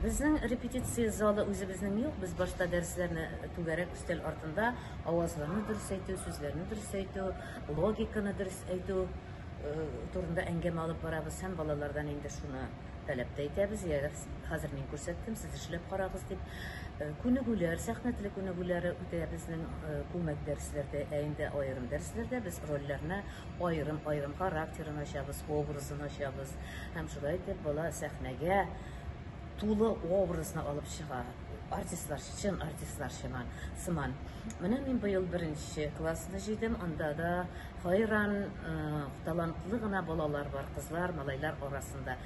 Безнең репетиция залы үзебезнең юк. Без башта дәресләрне түгәрәк өстәл артында авазларны дөрес әйтү, сүзләрне дөрес әйтү, логиканы дөрес әйтү турында әңгәмә алып барабыз һәм балалардан инде шуны таләп тә итәбез. Ягез, хәзер мин күрсәттем, сез эшләп карагыз дип. Күнегүләр, сәхнә теле күнегүләре үтә безнең күмәк дәресләрдә, ә инде аерым дәресләрдә без рольләрне аерым-аерым характерын ачабыз, образын ачабыз. Һәм шулай итеп бала сәхнәгә тулы образны алып чыга. Артистлар, чын артистлар чыман, сыман. Менә мин быел беренче классны җыйдым, анда да хайран э, талантлы гына балалар бар, кызлар, малайлар арасында.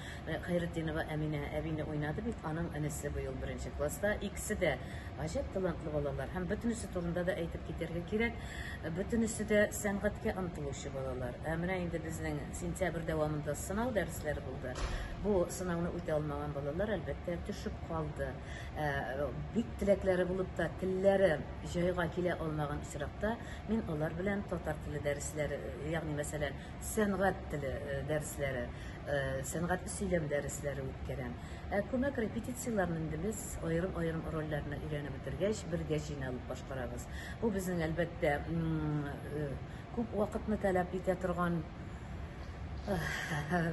Хәйретдинова Әминә әбине уйнады бит, аның энесе быел беренче класста. Икесе дә гаҗәп талантлы балалар. Һәм бөтенесе турында да әйтеп китәргә кирәк. Бөтенесе дә сәнгатькә омтылучы балалар. Ә менә инде безнең сентябрь дәвамында сынау дәресләре булды. Бу сынауны үтә алмаган балалар, әлбәттә, төшеп калды. Ә, бик теләкләре булып та, телләре җайга килә алмаган очракта, мин алар белән татар теле дәресләре, ягъни мәсәлән, сәнгать теле дәресләре, сәнгатьле сөйләм дәресләре үткәрәм. Ә күмәк репетицияләрне инде без аерым-аерым рольләрне өйрәнеп бетергәч, бергә җыйналып башкарабыз. Бу безнең, әлбәттә, күп вакытны таләп итә торган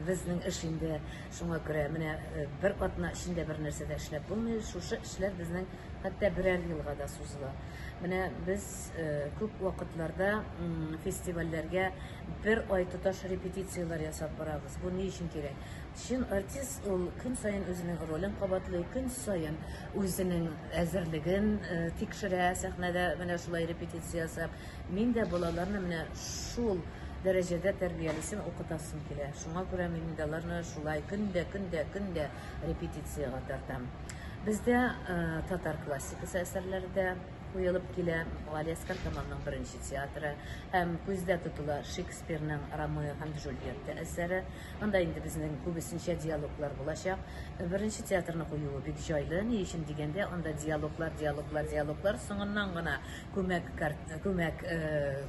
безнең эш инде. Шуңа күрә менә бер атна эчендә бер нәрсә дә эшләп булмый. Шушы эшләр безнең хәтта берәр елга да сузыла. Менә без күп вакытларда фестивальләргә бер ай тоташ репетицияләр ясап барабыз. Бу ни өчен кирәк? Чын артист ул көн саен үзенең ролен кабатлый, көн саен үзенең әзерлеген э, тикшерә сәхнәдә менә шулай репетиция ясап. Мин дә балаларны менә шул дәрәҗәдә тәрбиялисем, укытасым килә. Шуңа күрә мин инде аларны шулай көндә, көндә, көндә репетициягә тартам. Бездә э, татар классикасы әсәрләре дә куелып килә. Галиәсгар Камалның беренче театры һәм күздә тотыла Шекспирның Ромео һәм Джульетта әсәре. Анда инде безнең күбесенчә диалоглар булачак. Беренче театрны куюы бик җайлы. Ни өчен дигәндә, анда диалоглар, диалоглар, диалоглар, соңыннан гына күмәк күмәк э,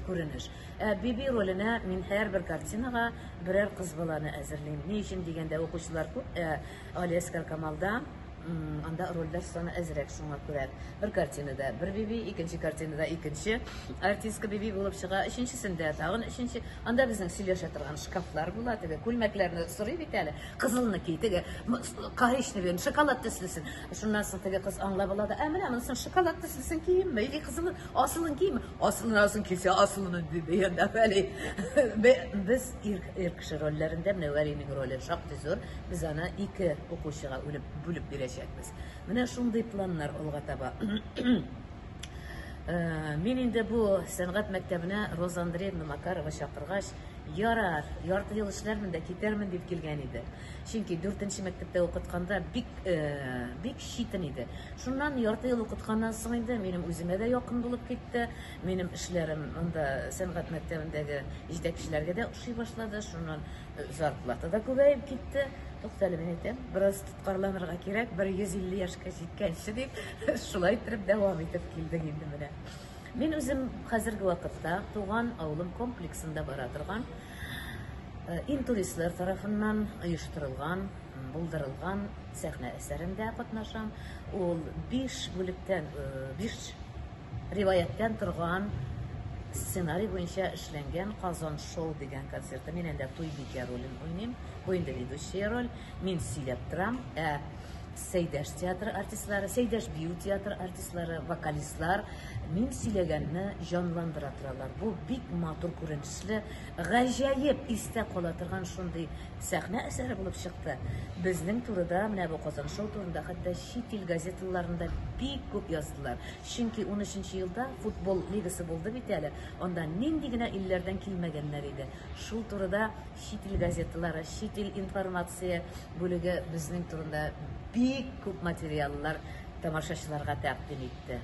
күренеш. Ә Биби роленә мин һәрбер картинага берәр кыз баланы әзерлим. Ни өчен дигәндә, укучылар күп, ә Галиәсгар Камалда анда рольләр саны әзрәк, шуңа күрә бер картинада бер биби, икенче картинада икенче артистка биби булып чыга, өченчесендә тагын өченче. Анда безнең сөйләшә торган шкафлар була, теге күлмәкләрне сорый бит әле, кызылны ки, теге коричневый, шоколад төслесен. Шуннан соң теге кыз аңлап ала да, ә менә монысын шоколад төслесен киемме или кызылын, асылын киемме? Асылын алсын килсә, асылын диде янда Вәли. Без ир, ир кеше рольләрендә, менә Вәлинең роле шактый зур. Без аны ике укучыга үлеп, бүлеп бирәчәкбез. Менә шундый планнар алга таба. Э, мин инде бу сәнгать мәктәбенә Роза Андреевна Макарова чакыргач, ярар, ярты ел эшләрмен дә китәрмен дип килгән иде. Чөнки дүртенче мәктәптә укытканда бик э, бик читен иде. Шуннан ярты ел укытканнан соң инде минем үземә дә якын булып китте. Минем эшләрем анда сәнгать мәктәбендәге җитәкчеләргә дә ошый башлады. Шуннан Зарплата да күбәеп китте. Туктале, мин әйтәм, бераз тоткарланырга кирәк, бер 150 яшькә җиткәнче дип, шулай иттереп дәвам итеп килдек инде менә. Мин үзем хәзерге вакытта туган авылым комплексында бара торган э, интуристлар тарафыннан оештырылган, булдырылган сәхнә әсәрендә катнашам. Ул 5 бүлектән, 5 э, Риваятьтән торган сценарий буенча эшләнгән Казан шоу дигән концертта мин анда Туйбикә ролен уйныйм. Бу инде ведущая роль. Мин сөйләп торам. Ә Сәйдәш театры артистлары, Сәйдәш бию театры артистлары, вокалистлар мин сөйләгәнне җанландыра торалар. Бу бик матур күренешле, гаҗәеп истә кала торган шундый сәхнә әсәре булып чыкты. Безнең турыда, менә бу Казан шоу турында хәтта чит ил газеталарында бик күп яздылар. Чөнки унөченче елда футбол лигасы булды бит әле, анда нинди генә илләрдән килмәгәннәр иде. Шул турыда чит ил газеталары, чит ил информация бүлеге безнең турында бик күп материаллар тамашачыларга тәкъдим итте.